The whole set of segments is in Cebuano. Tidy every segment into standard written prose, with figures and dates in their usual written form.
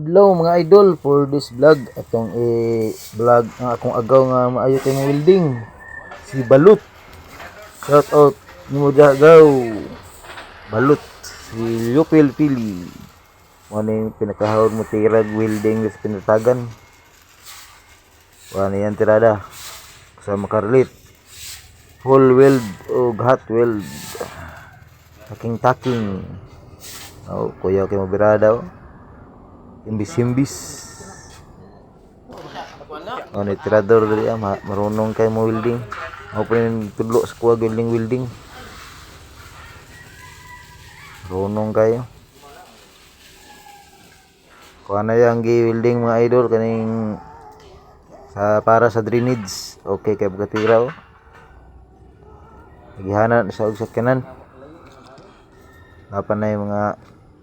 Adlaw, mga idol. For this vlog, atong i-vlog ang akong agaw nga maayo kay mo welding, si Balut. Shout out nimo diha, gaw Balut, si Lupil Pili mo ning pinakahawod mo tirag welding sa Pinatagan. Wa na yan tirada sa makarelate, full weld o hot weld, taking taking. Oh, kuya, kay mo birada, oh. Imbis-imbis. Oh, ni tirador diri, ah, marunong kay mo welding. Ako pa yung tudlo sa kuha welding welding. Marunong kayo. Kuha na yung gi-welding, mga idol, kaning sa para sa drainage. Okay kay pagkatira, oh. Gihana na sa og sakyanan. Napa na yung mga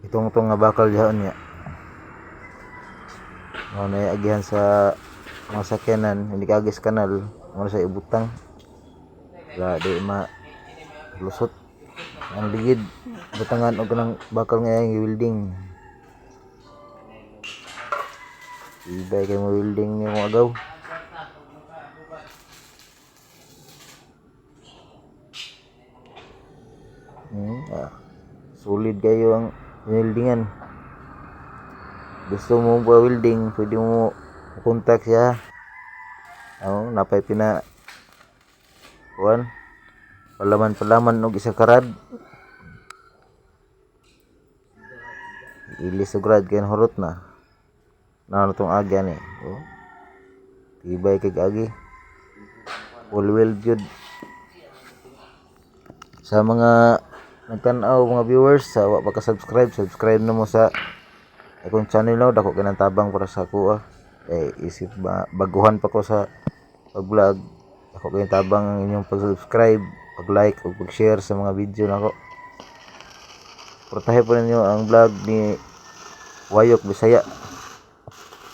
itong nga bakal diha niya. Mao na agihan sa mga sakyanan, hindi kaagis kanal, mao na sa ibutang. Wala di ma lusot. Ang ligid, butangan og kanang bakal nga iyang welding. Ibay kay mo welding niyo kung agaw. Ah, solid kayo ang weldingan. Gusto mo pa welding, pwede mo contact siya. Oh, napay pina kuan palaman palaman og isa ka rad. Ilis og rad kay hurot na. Naano tong agi ani. Oh. Tibay kay agi. Full weld jud. Sa mga nagtan-aw, mga viewers, sa wa pa ka subscribe, subscribe na mo sa akong channel, no. Dako kay tabang para sa ako, ah. Eh, isip ba baguhan pa ko sa pag-vlog. Dako kay tabang ang inyong pag-subscribe, pag-like ug pag-share sa mga video nako. Suportahe po ninyo ang vlog ni Wayok Bisaya.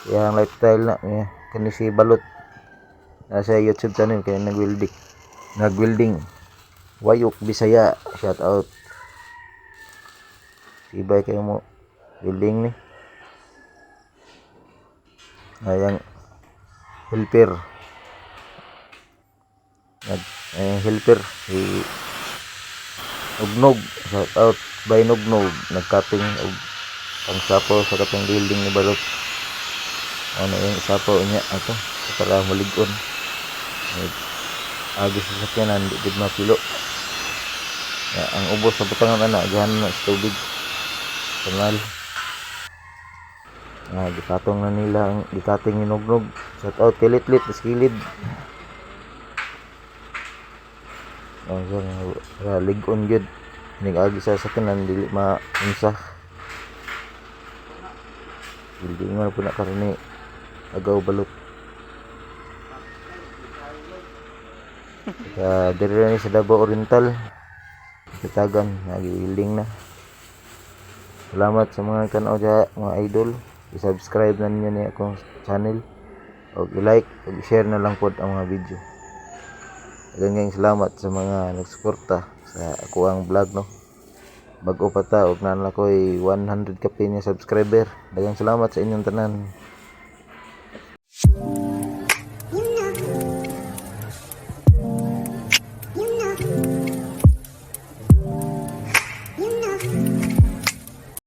Iyang lifestyle na niya. Kani si Balot nasa YouTube channel kay nagwelding. Nagwelding. Wayok Bisaya, shout out. Tibay kayo mo welding ni. Ayang helper. Nag ayang helper si Nugnog, shout out by Nugnog, nagcutting og pangsapaw sa katong building ni Balot. Ano yung isapaw niya ato para malig-on. Agi sa sakyanan, di gud mapilo. Ya, ang ubos sa butangan ana agihan na sa tubig. Kanal. Ah, gipatong na nila ang gikating ni Nugnog. Shout out kay Litlit sa kilid. Oh, so, lig-on gyud. Nag-agi sa sakyanan, dili maunsa. Building man po na karon ni Agaw Balot. Sa diri ni sa Davao Oriental. Kitagan, nagi-building na. Salamat sa mga nagtan-aw diha, mga idol. I-subscribe na ninyo ni akong channel. Og i-like, og i-share na lang pod ang mga video. Daghang salamat sa mga nagsuporta sa akoang vlog, no. Bag-o pa ta og naa na ko'y 100 kapin nga subscriber. Daghang salamat sa inyong tanan.